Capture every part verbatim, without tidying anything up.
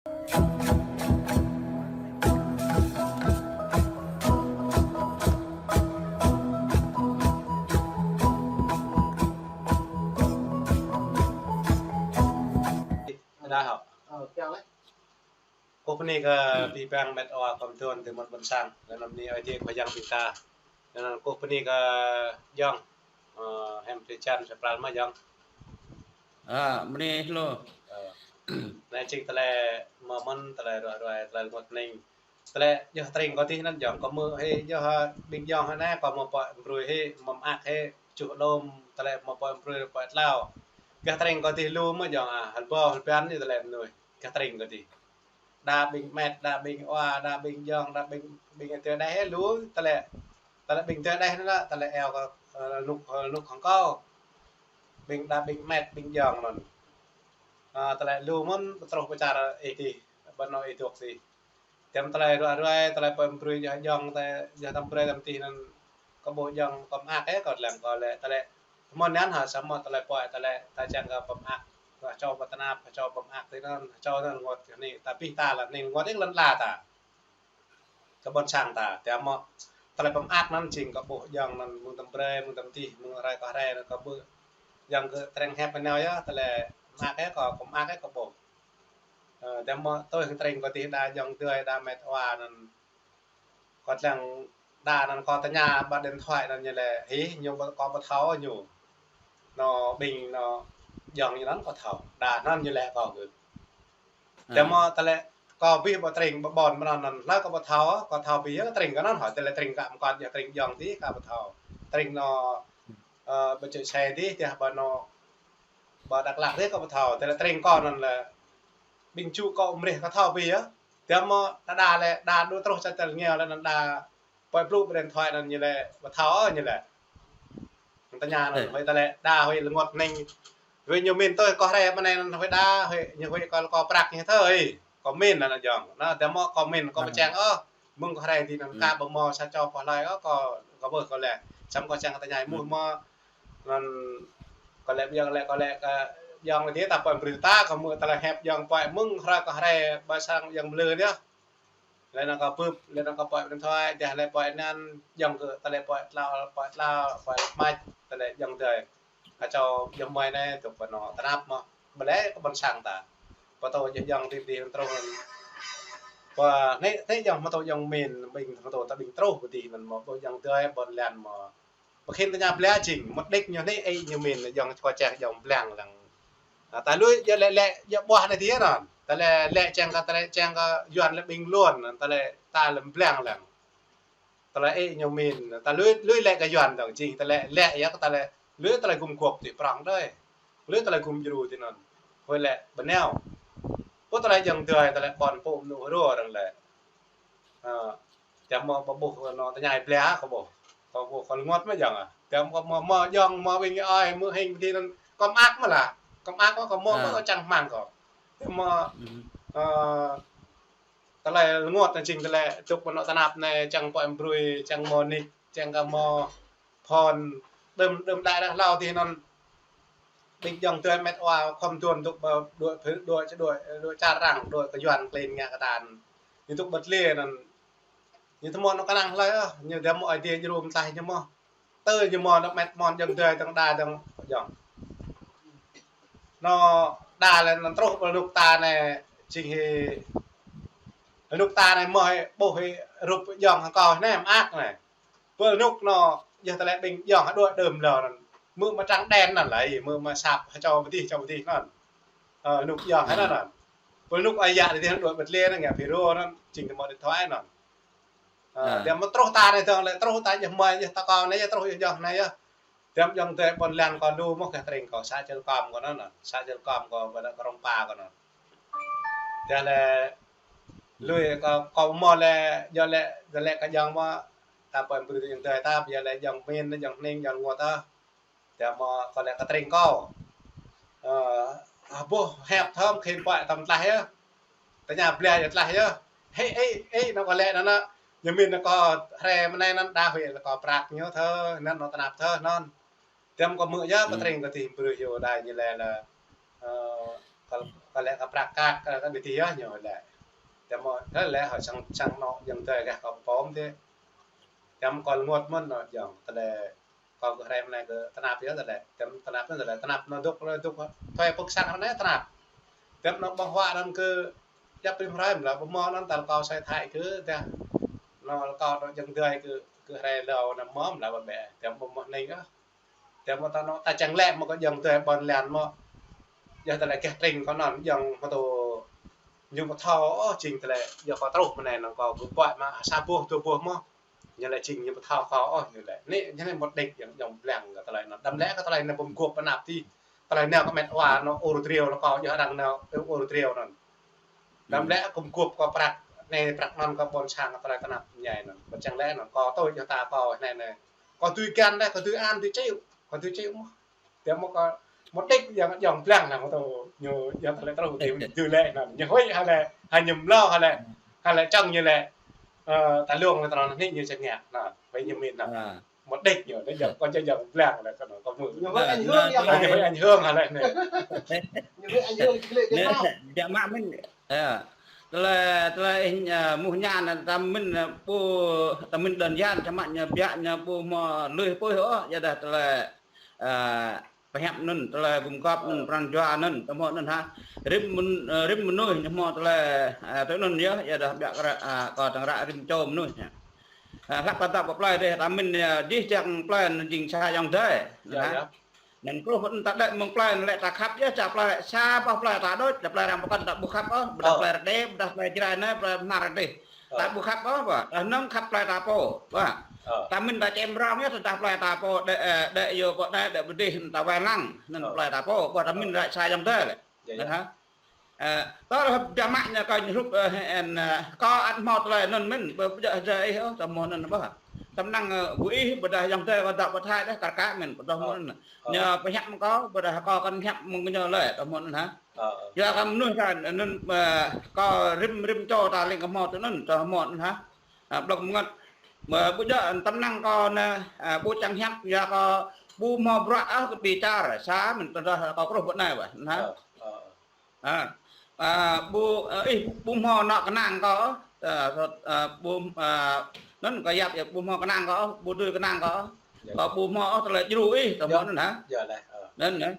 Dah hŏ. Kơkuh bơni kơ abih bang met wa khŏm tuan tơ mơ̆n ƀôn sang, lĕ anăm bơni Ơi Adai Khua Yang ƀing ta. Lĕ anŭn kơkuh bơni kơ Jong, ơ, hiam tui čan sa pral mơ̆ Jong. Ơ, bơni lu. Ơ. Anai jing tơlơi mơ̆n, tơlơi ruai ruai, tơlơi rơngot hning. Tơlơi yơh tơring kơ tih anŭn Jong, kơ mơ̆ hĭ yơh ƀing Jong hĭ anai, kơ mơ̆ pơ̆ brui hĭ, mơ̆ mơak hĭ, čuh lŏm, tơlơi mơ̆ pơ̆ brui pơ̆ tlao. Gah tơring kơ tih lu mơ̆ Jong, a, hơbâo hơbăn ñu tơlơi mơnuih. Gah tơring kơ tih. Đa ƀing met, đa ƀing wa, đa ƀing Jong, đa ƀing, ƀing tơ đeh lu, tơlơi, tơlơi ƀing tơ đeh anŭn, tơlơi eo kơ, ơ, nuk, ơ, nuk hăng kâo. Ƀing đa ƀing met, ƀing Jong anŭn. Ơ, tơlơi lu mơ̆n truh pơ čar ih tih, ƀơi anŏ ih dŏ tih. Tơm tơlơi ruai ruai, tơlơi pơ̆ brui yơh Jong, tơlơi yơh tơm brơi tơm tih anŭn kơ ƀuh Jong kơ mơak ih, kơ lăng kơ lĕ, tơlơi mơ̆n anŭn hă, samơ̆ tơlơi pơ̆, tơlơi ta čang kơ pơmơak. Kơ čô pơtơnap, kơ čô pơmơak tih anŭn, kơ čô anŭn rơngot kơ hning. Tapi ta lĕ hning rơngot ih lŏn ala ta. Kơ ƀôn sang ta. Tơm mơ̆ tơlơi pơmơak anŭn jing kơ ƀuh Jong anŭn mơ̆ng tơm brơi, mơ̆ng tơm tih, mơ̆ng rai kơ rai anŭn kơ ƀuh. Jong kơ tơring hiăp kơ nao yơh, tơlơi mơak ih kơ, kơ mơak ih kơ ƀuh. Ơ, tơm mơ̆ tui hăng tơring kơ tih đa Jong dơi, đa met wa anŭn. Kơ lăng đa anŭn kơ tơña ƀơi điện thoại anŭn ñu lĕ, hĭ, ñu ƀu, kơ ƀu thâo ñu. Anŏ ƀing anŏ Jong ñu anŭn kơ thâo. Đa anŭn ñu lĕ kơ gơ̆. Tơm mơ̆ tơlơi kơ abih ƀu tơring ƀơi ƀôn mơ̆n anŭn, hlơi kơ ƀu thâo, kơ thâo abih yơh tơring kơ anŭn hŏ, tơlơi tơring kơ mơkŏn yơh tơring Jong tih kơ ƀu thâo. Tơring anŏ, ơ, ƀơi Čư̆ Sê tih, tih ƀơi anŏ, ƀơi Dak Lak tih kơ ƀu thâo, tơlơi tơring kơ anŭn lĕ ƀing ču kơ mơrih kơ thâo abih yơh. Tơm mơ̆ đa đa lĕ, đa đu truh čar tơl ngeo lĕ anŭn đa pơ̆ blŭ ƀơi điện thoại anŭn ñu lĕ, ƀu thâo ôh ñu lĕ. Tơña anŭn, huĭ tơlơi, đa huĭ rơngot hning. Huĭ ñu min tui kơ hrơi mơ̆n anai anŭn huĭ đa, huĭ ñu huĭ kơ, kơ prăk ñu thâo, ơ, kơ min anŭn Jong. Anŭn, tơm mơ̆ kơ min, kơ pơčeng ôh. Mơ̆ng kơ hrơi tih anŭn kơ ƀu mơ̆ sa čô pơhlơi ôh, kơ, kơ ƀuh kơ lĕ. Samơ̆ kơ čang tơña mơ̆ mơ̆ anŭn kơ lĕ Jong lĕ, kơ lĕ kơ Jong lĕ tih ta pơ̆ brơi ta, kơ mơ̆ tơlơi hiăp Jong pơ̆ mơ̆ng hrơi kơ hrơi ƀơi sang Jong mlư yơh. Lĕ anŭn kơ bưp, lĕ anŭn kơ pơ̆ điện thoại, dah lĕ pơ̆ anŭn Jong kơ tơlơi pơ̆ tlao, pơ̆ tlao, pơ̆ mač, tơlơi Jong dơi. Kơ čô Jong mơi anai, tŭ pơnô tơnap mơ̆. Ƀơi lĕ kơ ƀôn sang ta. Pơtô Jong tih tih truh anŭn. Pơ̆ anai, anai Jong mơtô Jong min, ƀing mơtô ta ƀing truh kơ tih anŭn mơ̆, ƀơi Jong dơi, ƀôn lan mơ̆. Ƀu khĭn tơña blah jing, mơ̆ đĕč ñu anai, ơ, ñu min, Jong kơ čang Jong blang lăng. A, ta lui, yơh lĕ, lĕ, yơh ƀuah anai tih anŭn. Tơlơi lĕ čang kơ, tơlơi čang kơ Yuan lĕ ƀing luôn, tơlơi ta lĕ blang lăng. Tơlơi ơ ñu min, ta lui, lui lĕ kơ Yuan dong jing, tơlơi lĕ yơh kơ tơlơi, lui tơlơi gum gŏp tih prong đơi. Lui tơlơi gum djru tih anŭn. Huĭ lĕ bơneo. Pô tơlơi Jong dơi, tơlơi ƀôn pô mơnŭ rô arăng lĕ. Ơ, tơm mơ̆ ƀu ƀuh anŏ tơña blah kơ ƀuh. Kơ ƀuh kơ rơngot mơ̆ Jong a. Tơm mơ̆, mơ̆, mơ̆ Jong, mơ̆ ƀing ơi, mơ̆ hing tih anŭn. Kơ mơak mơ̆ lah. Kơ mơak mơ̆, kơ mơ̆, mơ̆ kơ čang hmang kơ. Tơm mơ̆, ơ, tơlơi rơngot anŭn jing tơlơi tŭk pơnô tơnap anai, čang pơ̆ brơi, čang mơ̆ nik, čang kơ mơ̆ phôn, đưm, đưm đă đă hlâo tih anŭn. Ƀing Jong dơi met wa khŏm tuan tŭk ƀơi đuaĭ, đuaĭ, đuaĭ, đuaĭ čar arăng, đuaĭ kơ Yuan klin ngă kơ ta. Ñu tŭk ƀơi tơlơi anŭn. Ñu tơmơ̆ anŏ kơnang hlơi ôh, ñu tơmơ̆ Ơi Adai djru mơtlaih ñu mơ̆. Tơ ñu mơ̆ anŏ met mơ̆n Jong dơi dong đa dong Jong. Anŏ đa lĕ anŭn truh ƀơi rơnŭk ta anai, jing hĭ rơnŭk ta anai mơ̆ hĭ ƀuh hĭ rup Jong hăng kâo anai mơak anai. Pơ rơnŭk anŏ, yơh tơlơi ƀing Jong hơđuaĭ đưm lơ anŭn. Mơ̆ mơ̆ trắng đen anŭn lĕ, mơ̆ mơ̆ sap hơčâo pơdih, čâo pơdih anŭn. Ơ, rơnŭk Jong hă anŭn. Pơ rơnŭk ơi yă tih anŭn đuaĭ ƀơi tơlơi anŭn ngă video anŭn, jing tơmơ̆ điện thoại anŭn. Ơ, tơm mơ̆ truh ta anai dong lĕ, truh ta yơh mơi, yơh ta kâo anai, yơh truh yơh Jong anai yơh. Tơm Jong dơi ƀôn lan kơ lu mơ̆ kơ tơring kơ xã Čư̆ Kom kơ anŭn, xã Čư̆ Kom kơ ƀơi Krông Pa kơ anŭn. Yơh lĕ lui kơ, kơ mơ̆ lĕ, yơh lĕ, yơh lĕ kơ Jong mơ̆, ta pơ̆ brơi Jong dơi ta, yơh lĕ Jong min, Jong hning, Jong rơngot ta. Tơm mơ̆ kơ lĕ kơ tơring kâo. Ơ, a, ƀuh hiăp thơm khĭn pơ̆ tơm tlaih yơh. Tơña blah yơh tlaih yơh. Hĭ, ơ, ơ, anŏ kơ lĕ anŭn anŭn. Ñu min anŏ kơ hrơi mơ̆ng anai anŭn đa huĭ lĕ kơ prăk ñu thơ, anŭn anŏ tơnap thơ anŭn. Tơm kơ mơ̆ yơh, pơtring kơ tih brơi yơh đa ñu lĕ lĕ, ơ, kơ Kâo lĕ kâo prăk kăk, kâo, kâo đi ti yơh ñu lĕ. Tơma, tơlơi lĕ hơ sang, sang anŏ ayŏng adơi gah kâo pơpom tĕ. Tơma kâo lơngot mơ̆n anŏ ayŏng, tơlơi kâo kơ hrăm anai kơ tơnap yơh tơlơi. Tơma tơnap anŭn tơlơi, tơnap anŭn dŏ, dŏ, thoi pơk sang anai tơnap. Tơma anŏ ƀơ̆ng huă anŭn kơ djăp rĭm hrơi mơ̆n lĕ, ƀu hmâo anŭn tal kâo sai thai kơ dah. Anŏ kâo anŏ ayŏng adơi kơ, kơ hrăm lâo anŭn mơ̆n lĕ ƀơ̆ng bĕ. Tơma ƀu hmâo anai yơh. Tơma ta anŏ ta čang lĕ mơ̆ kơ ayŏng adơi ƀôn lan mơ̆. Yơh tơlơi gah tring kâo anŭn ayŏng mơ̆ tơ ñu ƀu thâo ôh jing tơlơi yơh kâo truh mơ̆ng anai anŭn kâo ƀu ƀuh mă sa boh dua boh mơ̆. Ñu lĕ jing ñu ƀu thâo kâo ôh ñu lĕ. Anai, anai mơ̆ đĕč ayŏng, ayŏng blang kơ tơlơi anŭn. Đăm lĕ kơ tơlơi anŭn ƀu mơguôp pơnap ti. Tơlơi anŭn kơ met wa anŏ ur triu anŭn kâo yơh arăng anŭn ur triu anŭn. Đăm lĕ kơ mơguôp kâo prăk, anai prăk anŭn kơ ƀôn sang kơ tơlơi tơnap ñai anŭn. Ƀu čang lĕ anŭn kâo tui yơh ta kâo anai anai. Kâo tui găn lĕ, kâo tui an tui čeu, kâo tui čeu mơ̆. Tơma kâo mơ̆ đĕč ayŏng, ayŏng blang lĕ mơ̆ tơ ñu yơh tơlơi truh ti tui lĕ anŭn. Ñu huĭ hă lĕ, hă ñu mlâo hă lĕ, hă lĕ čang ñu lĕ, ơ, ta lông lĕ tơnŏ anai ñu čang ngă anŭn, ƀơi ñu mĭn anŭn. Mơ̆ đĕč ñu, đĕč ayŏng, kâo čang ayŏng blang lĕ kâo anŭn, kâo mơ̆. Ñu hơi ảnh hưởng, ñu hơi ảnh hưởng hă lĕ anai. Ñu hơi ảnh hưởng kơ lĕ anai, biă mă mơ̆n. Ơ, tơlơi, tơlơi ih, ơ, mŭh ñan ta mĭn, ơ, ƀu, ta mĭn đơn giản, samơ̆ ñu biă ñu ƀu hmâo lui pui ôh, yua dah tơlơi, ơ, pơhiăp anŭn, tơlơi gum gŏp anŭn, pran jua anŭn, tơma anŭn hă. Rĭm mơn-, ơ, rĭm mơnuih ñu hmâo tơlơi, ơ, tui anŭn yơh, yua dah biă kơ ră, ơ, kâo tơ̆ng ră rĭm čô mơnuih. Ơ, hlăk ta dŏ pơ plơi dêh, ta mĭn, ơ, jih jang plơi anŭn jing sa ayŏng adơi. Anŭn truh pơ ta đĕ mơ̆ng plơi anŭn lĕ ta khăp yơh, sa plơi, sa boh plơi ta đôč, ta plơi arăng pơkŏn ta ƀu khăp ôh, ƀôdah plơi Rơđê, ƀôdah plơi Jrai anai, plơi Bơhnar dêh. Ta ƀu khăp ôh, ƀôdah anŭn khăp plơi ta pô, ƀôdah. Ta mĭn ta čem rong yơh, tơdah plơi ta pô, đĕ, ơ, đĕ yơh pô đĕ, đĕ pơ dêh, ta wai lăng, anŭn plơi ta pô, ƀôdah ta mĭn ră sa ayŏng adơi lĕ. Anŭn hă. Ơ, tơl biă mă ñu kâo ñu hrup, ơ, hĕ, ơ, kâo ăt hmâo tơlơi anŭn mơ̆n, ƀu, ƀu djơ̆ ih ôh, tơma anŭn ƀôdah. Tơm năng, ơ, ƀu ih, ƀôdah ayŏng adơi kâo dŏ pơ Thái dêh, kar kaĭ mơ̆n, ƀôdah mơ̆n. Ñu pơhiăp mơ̆ng kâo, ƀôdah kâo kăn hiăp mơ̆ng ñu lĕ, tơma anŭn hă. Yua kơ mơnuih ta anŭn, ơ, kâo rĭm, rĭm čô ta leng kơ hmâo tui anŭn, tơma anŭn hă. Ơ, blŏng mơngăt. Mơ̆ ƀu djơ̆ tơm năng kâo anai, ơ, ƀu čang hiăp, yua kâo ƀu hmâo bruă ôh kơ biă čar, sa mơ̆n tơdah kâo truh pơ anai ƀôdah, anŭn hă. Ơ. Ơ, ƀu, ơ, ih ƀu hmâo anŏ kơnang kâo, ơ, ơ, ƀu, ơ, anŭn kâo yap yơh ƀu hmâo kơnang kâo, ƀu dưi kơnang kâo. Kâo ƀu hmâo ôh tơlơi djru ih, tơma anŭn hă. Anŭn, ơ.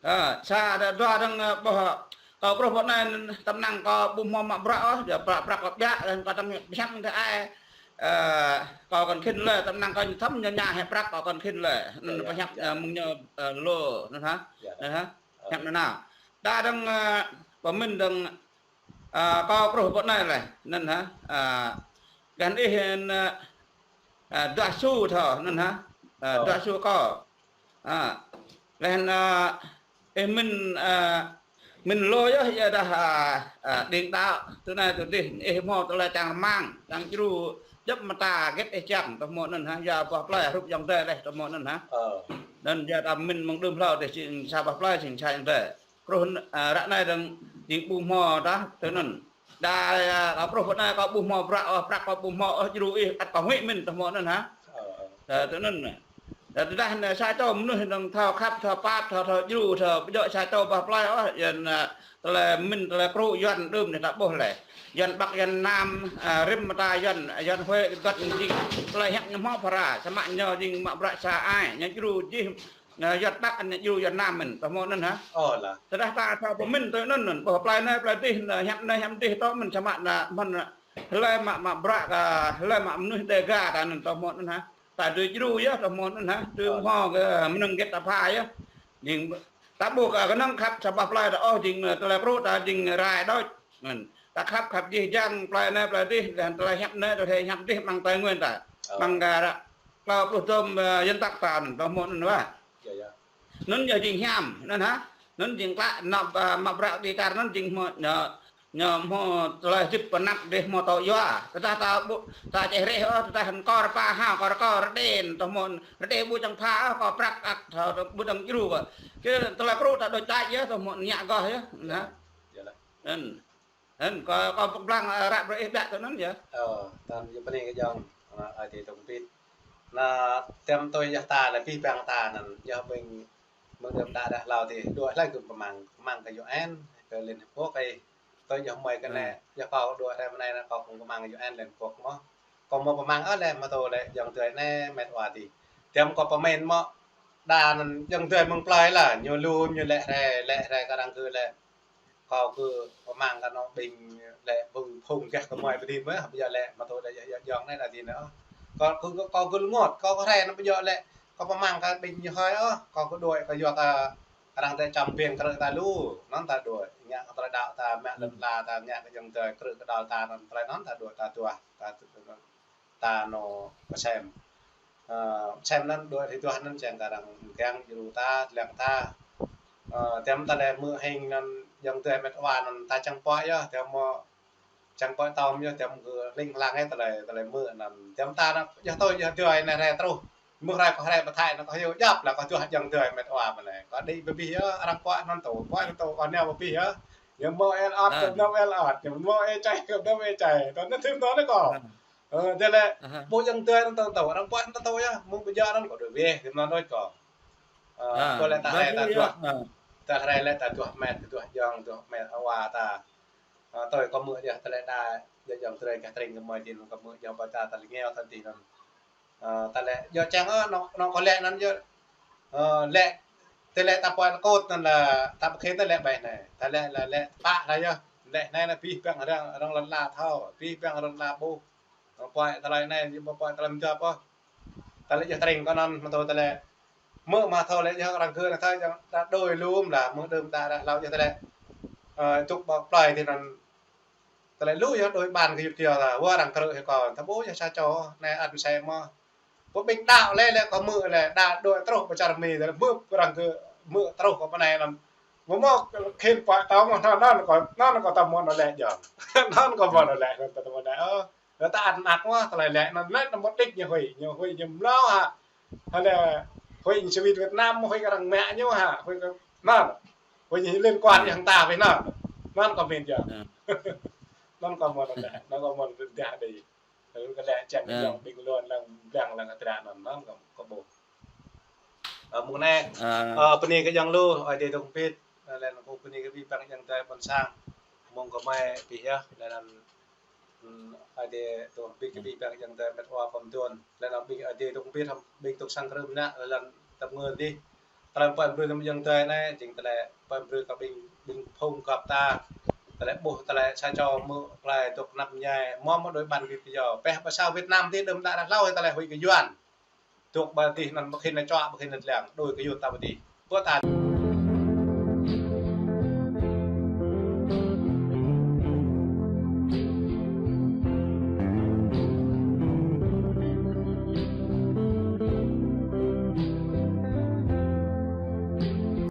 Ơ, sa dua dơ̆ng, ơ, ƀôdah kâo truh pơ anai tơm năng kâo ƀu hmâo mă bruă ôh, yua prăk, prăk kâo biă, kâo tơ̆ng pơhiăp tơ ai, ơ, kâo kăn khĭn lĕ, tơm năng kâo ñu thâo ñu ñă hĕ prăk kâo kăn khĭn lĕ. Anŭn pơhiăp, ơ, mơ̆ng ñu, ơ, lu, anŭn hă. Anŭn hă. Hiăp anŭn nao. Đa dơ̆ng, ơ, pơmĭn dơ̆ng, ơ, kâo truh pơ anai lĕ, anŭn hă. Ơ, găn ih, ơ, ơ, dua su thâo, anŭn hă. Ơ, dua su kâo. Ơ, laih anŭn, ơ, ih mĭn, ơ, mĭn lu yơh, yua dah, ơ, ơ, đing đaŏ, tui anai tui dih, ih hmâo tơlơi čang rơmang, čang djru, djŏp mơta, hơget ih čang, tơma anŭn hă, yua boh plơi, hrup ayŏng adơi laih, tơma anŭn hă. Anŭn yua ta mĭn mơ̆ng đưm hlâo dêh, jing sa boh plơi, jing sa ayŏng adơi. Truh, ơ, ră anai dơ̆ng jing ƀu hmâo dah, tui anŭn. Đa, ơ, kâo truh pơ anai kâo ƀu hmâo bruă ôh, prăk kâo ƀu hmâo ôh, djru ih ăt kâo huĭ mĭn tơma anŭn hă. Ơ, tui anŭn. Dah, dah sa čô mơnuih dơ̆ng thâo khăp, thâo pap, thâo, thâo djru, thâo ƀu djơ̆ sa čô boh plơi ôh, Yuan, ơ, tơlơi mĭn, tơlơi krŭ Yuan đưm anai ta ƀuh lĕ. Yuan Bắc, Yuan Nam, ơ, rĭm mơta Yuan, Yuan Huế, gŏt jing tơlơi hiăp ñu hmâo phara, samơ̆ ñu jing mă bruă sa ai, ñu djru jih Ơ, Yuan Bắc anai djru Yuan Nam mơ̆n, tơma anŭn hă. Ơ, lah. Tơdah ta thâo pơmĭn tui anŭn, anŭn, boh plơi anai, plơi dih, anŭn, hiăp anai, hiăp dih, tơma mơ̆n samơ̆ anŭn, mơ̆n, hlơi mă, mă bruă kơ, hlơi mă mơnuih Đêga ta anŭn, tơma anŭn hă. Ta dưi djru yơh, tơma anŭn hă. Dưi hmâo kơ, mơnơ̆ng hơget ta pha yơh. Jing, ta ƀu kơ kơnơ̆ng khăp sa boh plơi ta ôh, jing, tơlơi krŭ ta jing rai đôč. Anŭn. Ta khăp, khăp jih jang plơi anai, plơi dih, laih tơlơi hiăp anai, tơlơi hiăp dih, amăng Tây Nguyên ta. Amăng kơ ră klâo pluh dôm, ơ, dân tộc ta anŭn, tơma anŭn ƀôdah. Anŭn yơh jing hiam, anŭn hă. Anŭn jing klă, anŏ, ơ, mă bruă biă čar anŭn jing hmâo, ñu, ñu hmâo tơlơi hơdip pơanăp dêh hmâo tŏ yua. Tơdah ta ƀu, ta čeh reh ôh, tơdah kâo rơpa hao, kâo rơkâo rơđen, tơma Rơđê ƀu čang pha ôh, kâo prăk ăt, ƀu dơ̆ng djru kâo. Kơ tơlơi krŭ ta đôč đač yơh, tơma ñă gơh yơh. Anŭn hă. Anŭn. Anŭn, kâo, kâo pơblang, ơ, ră brơi ih biă tui anŭn yơh. Ơ, tơl yơh pơnĭ kơ ayŏng, ơ, ai tê tông pit. Anŭn, tơm tui yơh ta lĕ pih bang ta anŭn, yơh ƀing mơ̆ng đưm đă đah hlâo tê, dua hlơi kơ pơmăng, pơmăng kơ Yuan, Liên Hiệp Quốc ih. Tui yua mơi kơ anai, yua kâo đuaĭ rai mơ̆ng anai anŭn kâo kơ̆ng pơmăng U N Liên Hiệp Quốc mơ̆n. Kâo mơ̆ pơmăng ôh lĕ mơ̆ tui lĕ ayŏng adơi anai mĕt wa adih. Tiăm kâo pơmĭn mơ̆ đa anŭn ayŏng adơi mơ̆ng plơi lah, ñu lu ñu lĕ rai, lĕ rai kơ arăng kơ lĕ. Kâo kơ pơmăng kơ anŏ ƀing lĕ ƀing phung gah kơ mơi pơdin mơ̆, ƀu djơ̆ lĕ mơ̆ tui lĕ yua, yua ayŏng anai đa adih anŭn ôh. Kâo kơ, kâo kơ rơngot, kâo kơ rai anŭn ƀu djơ̆ lĕ kâo pơmăng kơ ƀing ñu hơi ôh, kâo kơ đuaĭ kơ yua kơ arăng tơčăm ƀing krư̆ ta lu, anŭn ta đuaĭ, ngă kơ tơlơi đaŏ ta, mă lŏn la ta, ngă kơ ayŏng adơi krư̆ kơđăl ta, anŭn tơlơi anŭn ta đuaĭ, ta duah, ta, ta anŏ pơsem. Ơ, pơsem anŭn đuaĭ rai duah anŭn čang kơ arăng kiăng djru ta, lăng ta. Ơ, tiăm ta lĕ mơ̆ hing anŭn ayŏng adơi mĕt wa anŭn ta čang pơhiăp yơh, tiăm mơ̆ čang pơhiăp tơm yơh, tiăm kơ hling hlang ih tơlơi, tơlơi mơ̆ anŭn. Tiăm ta anŭn, yơh tui, yơh tui anai rai truh. Mơ̆ rai kâo rai pơthâo anŭn kâo hyu djăp lah kâo duah ayŏng adơi mĕt wa mơ̆n anai. Kâo đĭ pơbih yơh, arăng pơhiăp anŭn tui, pơhiăp anŭn tui, kâo nao pơbih yơh. Yơh mơ̆ ih ăt, kâo nao ih ăt. Yơh mơ̆ ih čai, kâo nao ih čai. Tui anŭn tui anŭn kâo. Ơ, tui lĕ, ƀu ayŏng adơi anŭn tui tui, arăng pơhiăp anŭn tui yơh. Mơ̆ng ƀu djơ̆ anŭn kâo đuaĭ wĕh, tui anŭn kâo. Ơ, tui lĕ ta rai ta duah. Ta rai lĕ ta duah mĕt, duah ayŏng, duah mĕt wa ta. Ơ, tui kâo mơ̆ yơh, tơlơi đa, yua ayŏng adơi gah tring kơ mơi jing kâo mơ̆ yơh ƀơi ta, ta lĕ ngeo ta adih anŭn. Ơ, ta lĕ, yua čang ôh, anŏ, anŏ kâo lĕ anŭn yơh. Ơ, lĕ, tui lĕ ta pơhiăp lĕ kâo anŭn lah, ta pơkhen tui lĕ ƀai anai. Ta lĕ, lĕ, lĕ, pă rai yơh. Lĕ anai anŭn pih ƀing arăng, arăng lŏn la thâo, pih ƀing arăng lŏn la ƀuh. Anŏ pơhiăp tơlơi anai, yua pơhiăp tơlơi mơjăp ôh. Ta lĕ yua tring kâo anŭn, mơ̆ tui ta lĕ. Mơ̆ mă thâo lĕ yua arăng kơ anai thâo yua ta đuaĭ lŏm lah, mơ̆ đưm đă ră hlâo yua ta lĕ. Ơ, tŭk ƀơi plơi adih anŭn. Ta lĕ lu yua đuaĭ ƀan kơ yua ta, wơ̆t arăng krư̆ hĭ kâo, ta ƀuh yua sa čô, anai ăt mơsĕ mơ̆. Pô ƀing đaŏ lĕ, lĕ kâo mơ̆ lĕ, đa đuaĭ truh pơ čar Mi, ta lĕ mơ̆ arăng kơ mơ̆ truh kâo pơ anai anŭn. Mơ̆ mơ̆ khen pơhiăp tơm mơ̆ anŭn, anŭn kâo, anŭn kâo ta mơ̆ anŭn lĕ yơh. Anŭn kâo mơ̆ anŭn lĕ, anŭn ta mơ̆ anŭn lĕ, ơ. Lĕ ta ăt mơak mơ̆, tơlơi lĕ anŭn, lĕ anŭn mơ̆ đĭ ñu huĭ, ñu huĭ ñu mlâo hă. Hă lĕ huĭ ñu sui Việt Nam, huĭ kơ arăng mă ñu hă, huĭ kơ anŭn. Huĭ ñu liên quan hăng ta wĕh anŭn. Anŭn kâo pơmĭn yơh. Anŭn kâo mơ̆ anŭn lĕ, anŭn kâo mơ̆ anŭn lĕ, đa đĭ. Tui kơ lĕ čang kơ ayŏng ƀing lŏn lăng blang lăng kơ tơdang anŭn, anŭn kâo, kâo ƀuh. Ơ, mơ̆ng anai, ơ, bơni kơ ayŏng lu, Ơi Adai dŏ hơbĭt, ơ, lĕ anŭn kâo bơni kơ abih bang ayŏng adơi ƀôn sang. Mơ̆ng kơ mơi pih yơh, lĕ anŭn, ơ, Ơi Adai dŏ hơbĭt kơ abih bang ayŏng adơi mĕt wa pơm tuan. Lĕ anŭn ƀing Ơi Adai dŏ hơbĭt hăng ƀing tŭk sang krư̆ mơnă, lĕ anŭn tơm ngơ adih. Tơlơi pơhiăp brơi tơm ayŏng adơi anai, jing tơlơi pơhiăp brơi kơ ƀing, ƀing phung găp ta. Tơlơi ƀuh, tơlơi sa čô mơ̆ plơi dŏ anăp ñai, mơ̆ mơ̆ đuaĭ ƀan bĭt pơyâo. Pĕh pơ sa Việt Nam adih đưm đă ră hlâo tơlơi huĭ kơ Yuan. Dŏ ƀơi adih anŭn ƀu khĭn anai čuă, ƀu khĭn anai lăng, đuaĭ kơ Yuan ta ƀơi adih. Pơ ta